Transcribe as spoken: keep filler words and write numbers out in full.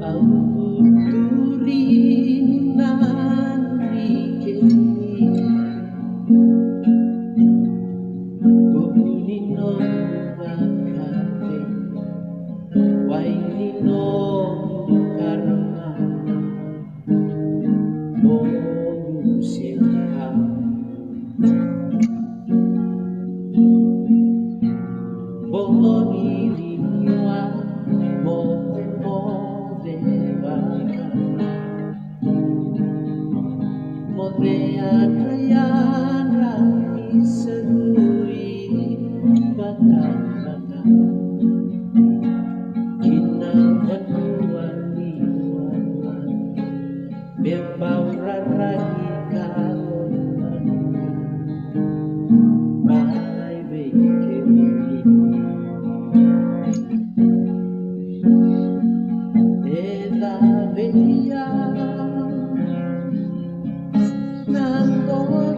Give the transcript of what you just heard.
Au vuturi na rikeni, vuku ni nomu vakate, wai ni nomu karama, nomu seka. Boni ni wa, mo, mo, de vaka. Mo de ata yara ni sarui vaka, vaka. Kina vanua ni wa, wa. Me pauraragi ka lomani mai vei kemuni. E caveia na loloma.